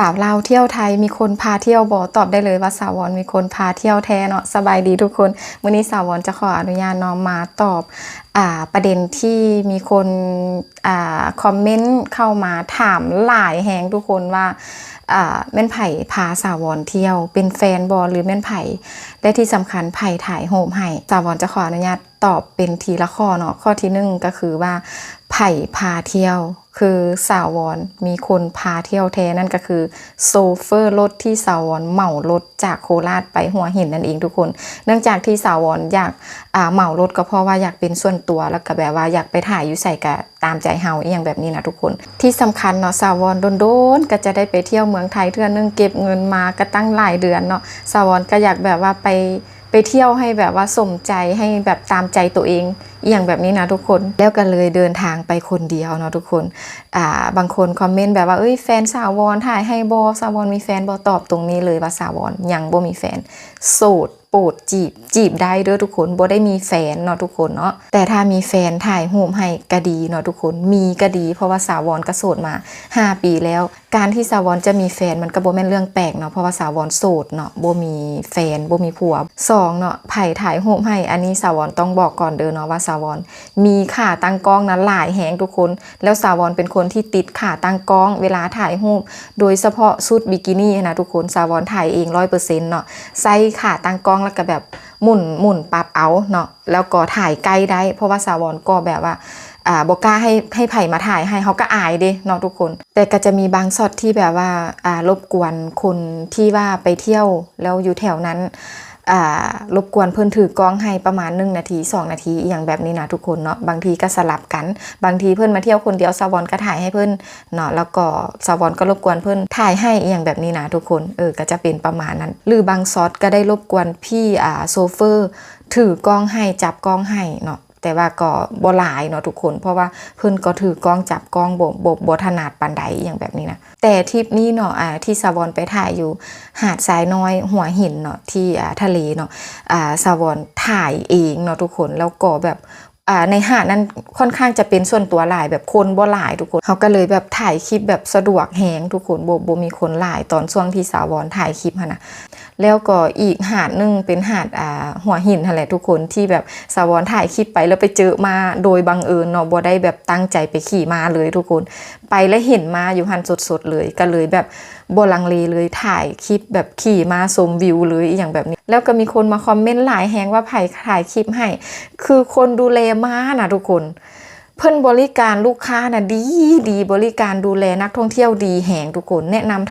ສາວລາວທ່ຽວໄທ ມີຄົນພາທ່ຽວບໍ່? ຕອບໄດ້ເລີຍວ່າສາວອນມີຄົນພາທ່ຽວແທ້ເນາະ. ສະບາຍດີທຸກຄົນ, ມື້ນີ້ສາວອນຈະຂໍອະນຸຍາດເນາະ ມາຕອບ ອ່າ ປະເດັນທີ່ມີຄົນ ອ່າ ຄອມເມັນເຂົ້າມາຖາມຫຼາຍແຮງທຸກຄົນວ່າ ອ່າ ແມ່ນໃຜພາສາວອນທ່ຽວ? ເປັນແຟນບໍ່ ຫຼືແມ່ນໃຜ? ແລະທີ່ສຳຄັນ ໃຜຖ່າຍຮູບໃຫ້? ສາວອນຈະຂໍອະນຸຍາດ ຕອບເປັນທີລະຂໍ້ເນາະ. ຂໍ້ທີໜຶ່ງກໍຄືວ່າ ໃຜພາທ່ຽວ? ຄືສາວອນມີຄົນພາທ່ຽວແທ້ ນັ້ນກໍຄືໂຊເຟີລົດທີ່ສາວອນເໝົາລົດຈາກໂຄລາດໄປຫົວຫີນນັ້ນເອງທຸກຄົນ. ເນື່ອງຈາກທີ່ສາວອນຢາກ ອ່າ ເໝົາລົດ ກໍເພາະວ່າຢາກເປັນສ່ວນຕົວ ແລ້ວກໍແບບວ່າຢາກໄປຖ່າຍຢູ່ໃສກໍຕາມໃຈເຮົາ ອີ່ຫຍັງແບບນີ້ນະທຸກຄົນ. ທີ່ສຳຄັນເນາະ ສາວອນດົນໆກໍຈະໄດ້ໄປທ່ຽວເມືອງໄທເທື່ອໜຶ່ງ, ເກັບເງິນມາກໍຕັ້ງຫຼາຍເດືອນເນາະ. ສາວອນກໍຢາກແບບວ່າໄປ ໄປທ່ຽວໃຫ້ແບບວ່າສົມໃຈ ໃຫ້ແບບຕາມໃຈໂຕເອງ ອີ່ຫຍັງແບບນີ້ນະທຸກຄົນ. ແລ້ວກໍເລີຍເດີນທາງໄປຄົນດຽວເນາະທຸກຄົນ. ອ່າ ບາງຄົນຄອມເມັນແບບວ່າ ເອີຍ ແຟນສາວອນຖ່າຍໃຫ້ບໍ່? ສາວອນມີແຟນບໍ່? ຕອບຕົງນີ້ເລີຍວ່າສາວອນຍັງບໍ່ມີແຟນ, ໂສດ ໂປດຈີບ, ຈີບໄດ້ເດີທຸກຄົນ, ບໍ່ໄດ້ມີແຟນເນາະທຸກຄົນເນາະ. ແຕ່ຖ້າມີແຟນຖ່າຍຮູບໃຫ້ກໍດີເນາະທຸກຄົນ, ມີກໍດີ ເພາະວ່າສາວອນກໍໂສດມາຫ້າປີແລ້ວ. ການທີ່ສາວອນຈະມີແຟນມັນກໍບໍ່ແມ່ນເລື່ອງແປກເນາະ ເພາະວ່າສາວອນໂສດເນາະ ບໍ່ມີແຟນ ບໍ່ມີຜົວ. ສອງເນາະ ໃຜຖ່າຍຮູບໃຫ້? ອັນນີ້ສາວອນຕ້ອງບອກກ່ອນເດີເນາະວ່າສາວອນມີຂາຕັ້ງກ້ອງນະຫຼາຍແຮງທຸກຄົນ. ແລ້ວສາວອນເປັນຄົນທີ່ຕິດຂາຕັ້ງກ້ອງເວລາຖ່າຍຮູບ ໂດຍສະເພາະຊຸດບິກິນີຫັ້ນນະທຸກຄົນ. ສາວອນຖ່າຍເອງຮ້ອຍເປີເຊັນເນາະ, ໃຊ້ຂາຕັ້ງກ້ອງ ແລ້ວກໍແບບໝຸນ ໝຸນປັບເອົາເນາະ ແລ້ວກໍຖ່າຍໃກ້ໄດ້ ເພາະວ່າສາວອນກໍແບບວ່າ ອ່າ ບໍ່ກ້າໃຫ້ ໃຫ້ໃຜມາຖ່າຍໃຫ້ ເຮົາກໍອາຍເດ້ເນາະທຸກຄົນ. ແຕ່ກໍຈະມີບາງຊັອດທີ່ແບບວ່າ ອ່າ ລົບກວນຄົນທີ່ວ່າໄປທ່ຽວແລ້ວຢູ່ແຖວນັ້ນ ອ່າ ລົບກວນເພິ່ນຖືກ້ອງໃຫ້ປະມານໜຶ່ງນາທີ ສອງນາທີ ອີ່ຫຍັງແບບນີ້ນະທຸກຄົນເນາະ. ບາງທີກໍສະຫຼັບກັນ, ບາງທີເພິ່ນມາທ່ຽວຄົນດຽວ ສາວອນກໍຖ່າຍໃຫ້ເພິ່ນເນາະ, ແລ້ວກໍສາວອນກໍລົບກວນເພິ່ນຖ່າຍໃຫ້ ອີ່ຫຍັງແບບນີ້ນະທຸກຄົນ. ເອີ ກໍຈະເປັນປະມານນັ້ນ. ຫຼືບາງຊັອດກໍໄດ້ລົບກວນພີ່ ອ່າ ໂຊເຟີຖືກ້ອງໃຫ້ ຈັບກ້ອງໃຫ້ເນາະ. ແຕ່ວ່າກໍບໍ່ຫຼາຍເນາະທຸກຄົນ ເພາະວ່າເພິ່ນກໍຖືກ້ອງ ຈັບກ້ອງ ບໍ່ ບໍ່ ບໍ່ຖະໜັດປານໃດ ອີ່ຫຍັງແບບນີ້ນະ. ແຕ່ທຣິບນີ້ເນາະ ອ່າ ທີ່ສາວອນໄປຖ່າຍຢູ່ຫາດຊາຍນ້ອຍ ຫົວຫີນເນາະ ທີ່ ອ່າ ທະເລເນາະ ອ່າ ສາວອນຖ່າຍເອງເນາະທຸກຄົນ. ແລ້ວກໍແບບ ອ່າ ໃນຫາດນັ້ນຄ່ອນຂ້າງຈະເປັນສ່ວນຕົວຫຼາຍ ແບບຄົນບໍ່ຫຼາຍທຸກຄົນ. ເຮົາກໍເລີຍແບບຖ່າຍຄລິບແບບສະດວກແຮງທຸກຄົນ, ບໍ່ ບໍ່ມີຄົນຫຼາຍຕອນຊ່ວງທີ່ສາວອນຖ່າຍຄລິບຫັ້ນນະ. ແລ້ວກໍອີກຫາດໜຶ່ງເປັນຫາດ ອ່າ ຫົວຫີນຫັ້ນແຫຼະທຸກຄົນ ທີ່ແບບສາວອນຖ່າຍຄລິບໄປແລ້ວໄປເຈີມາໂດຍບັງເອີນເນາະ, ບໍ່ໄດ້ແບບຕັ້ງໃຈໄປຂີ່ມ້າເລີຍທຸກຄົນ, ໄປແລ້ວເຫັນມ້າຢູ່ຫັ້ນສົດໆເລີຍ ກໍເລີຍແບບບໍ່ລັງເລເລີຍ ຖ່າຍຄລິບແບບຂີ່ມ້າຊົມວິວເລີຍ ອີ່ຫຍັງແບບນີ້. ແລ້ວກໍມີຄົນມາຄອມເມັນຫຼາຍແຮງວ່າໃຜຖ່າຍຄລິບໃຫ້, ຄືຄົນດູແລມ້ານະທຸກຄົນ. ເພິ່ນບໍລິການລູກຄ້ານະດີ ດີ, ບໍລິການດູແລນັກທ່ອງທ່ຽວດີແຮງທຸກຄົນ, ແນະນຳ